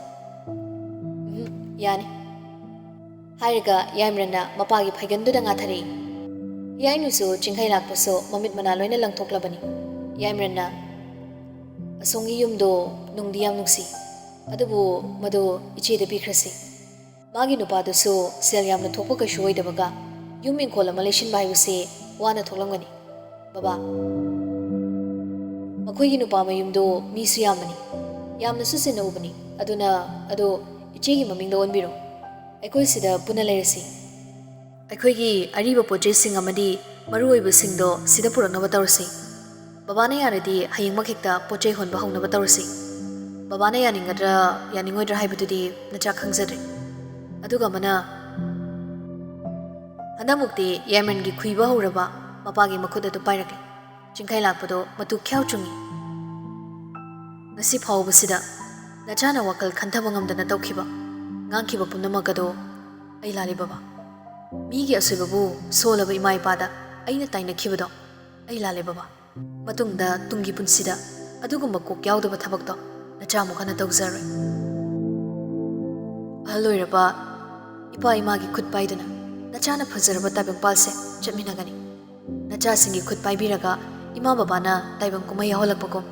"ꯎꯝ, ꯌꯥꯅꯤ," ꯍꯥꯏꯔꯒ ꯌꯥꯏꯃꯔꯟꯅ ꯃꯄꯥꯒꯤ ꯐꯩꯒꯟꯗꯨꯗ ꯉꯥꯊꯔꯛꯏ꯫ ꯌꯥꯏꯅꯨꯁꯨ ꯆꯤꯡꯈꯩ ꯂꯥꯛꯄꯁꯨ ꯃꯃꯤꯠ ꯃꯅꯥ ꯂꯣꯏꯅ ꯂꯪꯊꯣꯛꯂꯕꯅꯤ꯫ ꯌꯥꯏꯃꯔꯟꯅ, "ꯑꯁꯣꯝꯒꯤ ꯌꯨꯝꯗꯣ ꯅꯨꯡꯗꯤ ꯌꯥꯝ ꯅꯨꯡꯁꯤ, ꯑꯗꯨꯕꯨ ꯃꯗꯨ ꯏꯆꯦꯗ ꯄꯤꯈ꯭ꯔꯁꯤ꯫ ꯃꯥꯒꯤ ꯅꯨꯄꯥꯗꯨꯁꯨ ꯁꯦꯜ ꯌꯥꯝꯅ ꯊꯣꯛꯄ ꯀꯩꯁꯨ ꯑꯣꯏꯗꯕꯒ ꯌꯨꯝ ꯏꯪꯈꯣꯜ ꯑꯃ ꯂꯩꯁꯤꯟꯕ ꯍꯥꯏꯕꯁꯤ ꯋꯥꯅ ꯊꯣꯛꯂꯝꯒꯅꯤ꯫ ꯕꯕꯥ, ꯃꯈꯣꯏꯒꯤ ꯅꯨꯄꯥ ꯃꯌꯨꯝꯗꯨ ꯃꯤꯁꯨ ꯌꯥꯝꯕꯅꯤ, ꯌꯥꯝꯅꯁꯨ ꯆꯤꯟꯅ ꯎꯕꯅꯤ꯫ ꯑꯗꯨꯅ ꯑꯗꯨ ꯏꯆꯦꯒꯤ ꯃꯃꯤꯡꯗ ꯑꯣꯟꯕꯤꯔꯣ꯫ ꯑꯩꯈꯣꯏ ꯁꯤꯗ ꯄꯨꯟꯅ ꯂꯩꯔꯁꯤ꯫ ꯑꯩꯈꯣꯏꯒꯤ ꯑꯔꯤꯕ ꯄꯣꯠ ꯆꯩꯁꯤꯡ ꯑꯃꯗꯤ ꯃꯔꯨ ꯑꯣꯏꯕꯁꯤꯡꯗꯣ ꯁꯤꯗ ꯄꯨꯔꯛꯅꯕ ꯇꯧꯔꯁꯤ꯫ ꯕꯕꯥꯅ ꯌꯥꯔꯗꯤ ꯍꯌꯦꯡꯃꯛ ꯍꯦꯛꯇ ꯄꯣꯠ ꯆꯩ ꯍꯣꯟꯕ ꯍꯧꯅꯕ ꯇꯧꯔꯁꯤ꯫ ꯕꯕꯥꯅ ꯌꯥꯅꯤꯡꯒꯗ꯭ꯔꯥ ꯌꯥꯅꯤꯡꯉꯣꯏꯗ꯭ꯔꯥ ꯍꯥꯏꯕꯗꯨꯗꯤ ꯅꯆꯥ ꯈꯪꯖꯗ꯭ꯔꯦ꯫ ꯑꯗꯨꯒ ꯑꯃꯅ," ꯍꯟꯗꯛꯃꯨꯛꯇꯤ ꯌꯥꯏꯃꯔꯟꯒꯤ ꯈꯨꯏꯕ ꯍꯧꯔꯕ ꯃꯄꯥꯒꯤ ꯃꯈꯨꯠ ꯑꯗꯨ ꯄꯥꯏꯔꯛꯂꯦ꯫ ꯆꯤꯡꯈꯩ ꯂꯥꯛꯄꯗꯣ ꯃꯇꯨ ꯈ꯭ꯌꯥꯎ ꯆꯨꯡꯉꯤ꯫ "ꯉꯁꯤ ꯐꯥꯎꯕꯁꯤꯗ ꯅꯆꯥꯅ ꯋꯥꯈꯜ ꯈꯟꯊꯕ ꯉꯝꯗꯅ ꯇꯧꯈꯤꯕ, ꯉꯥꯡꯈꯤꯕ ꯄꯨꯝꯅꯃꯛ ꯑꯗꯣ ꯑꯩ ꯂꯥꯜꯂꯦ ꯕꯕꯥ꯫ ꯃꯤꯒꯤ ꯑꯁꯣꯏꯕꯕꯨ ꯁꯣꯜꯂꯕ ꯏꯃꯥ ꯏꯄꯥꯗ ꯑꯩꯅ ꯇꯥꯏꯅꯈꯤꯕꯗꯣ ꯑꯩ ꯂꯥꯜꯂꯦ ꯕꯕꯥ꯫ ꯃꯇꯨꯡꯗ ꯇꯨꯡꯒꯤ ꯄꯨꯟꯁꯤꯗ ꯑꯗꯨꯒꯨꯝꯕ ꯀꯣꯛ ꯌꯥꯎꯗꯕ ꯊꯕꯛꯇꯣ ꯅꯆꯥꯃꯨꯛ ꯍꯟꯅ ꯇꯧꯖꯔꯣꯏ꯫" ꯑꯍꯜ ꯑꯣꯏꯔꯕ ꯏꯄꯥ ꯏꯃꯥꯒꯤ ꯈꯨꯠ ꯄꯥꯏꯗꯨꯅ ꯅꯆꯥꯅ ꯐꯖꯔꯕ ꯇꯥꯏꯕꯪꯄꯥꯜꯁꯦ ꯆꯠꯃꯤꯟꯅꯒꯅꯤ꯫ ꯅꯆꯥꯁꯤꯡꯒꯤ ꯈꯨꯠ ꯄꯥꯏꯕꯤꯔꯒ ꯏꯃꯥ ꯕꯕꯥꯅ ꯇꯥꯏꯕꯪ ꯀꯨꯝꯍꯩ ꯌꯥꯎꯍꯜꯂꯛꯄꯒꯨꯝ,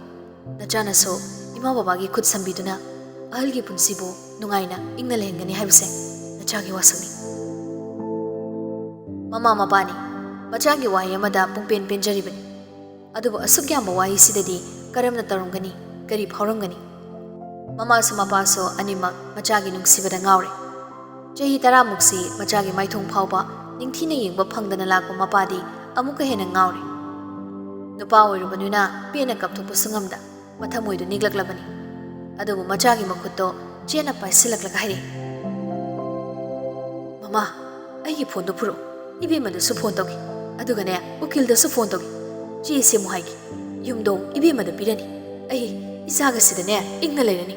ꯅꯆꯥꯅꯁꯨ ꯏꯃꯥ ꯕꯕꯥꯒꯤ ꯈꯨꯠ ꯁꯝꯕꯤꯗꯨꯅ ꯑꯍꯜꯒꯤ ꯄꯨꯟꯁꯤꯕꯨ ꯅꯨꯡꯉꯥꯏꯅ ꯏꯪꯅ ꯂꯩꯍꯟꯒꯅꯤ ꯍꯥꯏꯕꯁꯦ ꯅꯆꯥꯒꯤ ꯋꯥꯁꯛꯅꯤ꯫ ꯃꯃꯥ ꯃꯄꯥꯅꯤ ꯃꯆꯥꯒꯤ ꯋꯥꯍꯩ ꯑꯃꯗ ꯄꯨꯡꯄꯦꯟ ꯄꯦꯟꯖꯔꯤꯕꯅꯤ꯫ ꯑꯗꯨꯕꯨ ꯑꯁꯨꯛ ꯌꯥꯝꯕ ꯋꯥꯍꯩꯁꯤꯗꯗꯤ ꯀꯔꯝꯅ ꯇꯧꯔꯝꯒꯅꯤ? ꯀꯔꯤ ꯐꯥꯎꯔꯝꯒꯅꯤ? ꯃꯃꯥꯁꯨ ꯃꯄꯥꯁꯨ ꯑꯅꯤꯃꯛ ꯃꯆꯥꯒꯤ ꯅꯨꯡꯁꯤꯕꯗ ꯉꯥꯎꯔꯦ꯫ ꯆꯍꯤ ꯇꯔꯥꯃꯨꯛꯁꯤ ꯃꯆꯥꯒꯤ ꯃꯥꯏꯊꯣꯡ ꯐꯥꯎꯕ ꯅꯤꯡꯊꯤꯅ ꯌꯦꯡꯕ ꯐꯪꯗꯅ ꯂꯥꯛꯄ ꯃꯄꯥꯗꯤ ꯑꯃꯨꯛꯀ ꯍꯦꯟꯅ ꯉꯥꯎꯔꯦ꯫ ꯅꯨꯄꯥ ꯑꯣꯏꯔꯨꯕꯅꯤꯅ ꯄꯦꯟꯅ ꯀꯞꯊꯣꯛꯄꯁꯨ ꯉꯝꯗ ꯃꯊꯃꯣꯏꯗꯨ ꯅꯤꯛꯂꯛꯂꯕꯅꯤ꯫ ꯑꯗꯨꯕꯨ ꯃꯆꯥꯒꯤ ꯃꯈꯨꯠꯇꯣ ꯆꯦꯠꯅ ꯄꯥꯏꯁꯤꯜꯂꯛꯂꯒ ꯍꯥꯏꯔꯛꯏ, "ꯃꯃꯥ, ꯑꯩꯒꯤ ꯐꯣꯟꯗꯣ ꯄꯨꯔꯛꯎ꯫ ꯏꯕꯦꯝꯃꯗꯁꯨ ꯐꯣꯟ ꯇꯧꯒꯦ꯫ ꯑꯗꯨꯒꯅꯦ, ꯎꯀꯤꯜꯗꯁꯨ ꯐꯣꯟ ꯇꯧꯒꯦ꯫ ꯆꯦ ꯁꯦꯝꯃꯨ ꯍꯥꯏꯒꯦ꯫ ꯌꯨꯝꯗꯣ ꯏꯕꯦꯝꯃꯗ ꯄꯤꯔꯅꯤ꯫ ꯑꯩ ꯏꯆꯥꯒꯁꯤꯗꯅꯦ ꯏꯪꯅ ꯂꯩꯔꯅꯤ꯫"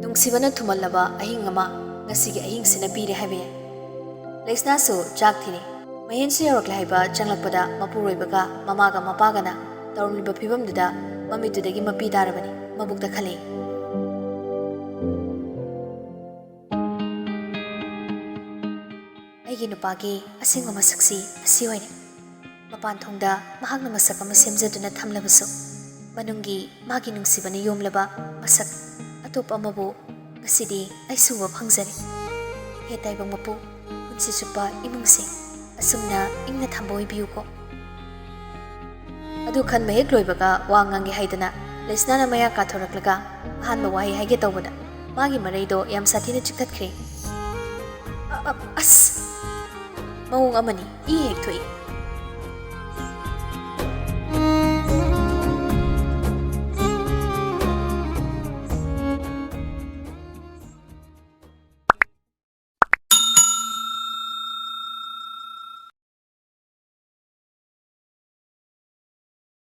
ꯅꯨꯡꯁꯤꯕꯅ ꯊꯨꯝꯍꯜꯂꯕ ꯑꯍꯤꯡ ꯑꯃ ꯉꯁꯤꯒꯤ ꯑꯍꯤꯡꯁꯤꯅ ꯄꯤꯔꯦ ꯍꯥꯏꯕ ꯌꯥꯏ꯫ ꯂꯩꯁꯅꯥꯁꯨ ꯆꯥꯛ ꯊꯤꯔꯦ꯫ ꯃꯍꯦꯟꯁꯨ ꯌꯧꯔꯛꯂꯦ ꯍꯥꯏꯕ ꯆꯪꯂꯛꯄꯗ ꯃꯄꯨꯔꯣꯏꯕꯒ ꯃꯃꯥꯒ ꯃꯄꯥꯒꯅ ꯇꯧꯔꯝꯂꯤꯕ ꯐꯤꯕꯝꯗꯨꯗ ꯃꯃꯤꯠꯇꯨꯗꯒꯤ ꯃꯄꯤ ꯇꯥꯔꯕꯅꯤ꯫ ꯃꯕꯨꯛꯇ ꯈꯜꯂꯛꯏ, "ꯑꯩꯒꯤ ꯅꯨꯄꯥꯒꯤ ꯑꯁꯦꯡꯕ ꯃꯁꯛꯁꯤ ꯑꯁꯤ ꯑꯣꯏꯔꯦ꯫ ꯃꯄꯥꯟ ꯊꯣꯡꯗ ꯃꯍꯥꯛꯅ ꯃꯁꯛ ꯑꯃ ꯁꯦꯝꯖꯗꯨꯅ ꯊꯝꯂꯕꯁꯨ, ꯃꯅꯨꯡꯒꯤ ꯃꯥꯒꯤ ꯅꯨꯡꯁꯤꯕꯅ ꯌꯣꯝꯂꯕ ꯃꯁꯛ ꯑꯇꯣꯞꯄ ꯑꯃꯕꯨ ꯉꯁꯤꯗꯤ ꯑꯩꯁꯨ ꯎꯕ ꯐꯪꯖꯔꯦ꯫ ꯍꯦ ꯇꯥꯏꯕꯪ ꯃꯄꯨ, ꯄꯨꯟꯁꯤ ꯆꯨꯞꯄ ꯏꯃꯨꯡꯁꯦ ꯑꯁꯨꯝꯅ ꯏꯪꯅ ꯊꯝꯕ ꯑꯣꯏꯕꯤꯌꯨꯀꯣ꯫" ꯑꯗꯨ ꯈꯟꯕ ꯍꯦꯛ ꯂꯣꯏꯕꯒ ꯋꯥ ꯉꯥꯡꯒꯦ ꯍꯥꯏꯗꯅ ꯂꯩꯁꯅꯥꯅ ꯃꯌꯥ ꯀꯥꯊꯣꯔꯛꯂꯒ ꯑꯍꯥꯟꯕ ꯋꯥꯍꯩ ꯍꯥꯏꯒꯦ ꯇꯧꯕꯗ ꯃꯥꯒꯤ ꯃꯔꯩꯗꯣ ꯌꯥꯝ ꯁꯥꯊꯤꯅ ꯆꯤꯛꯊꯠꯈ꯭ꯔꯦ꯫ "ꯑ-, ꯑ-, ꯑꯁ!" ꯃꯑꯣꯡ ꯑꯃꯅꯤ, ꯏ ꯍꯦꯛ ꯊꯣꯛꯏ꯫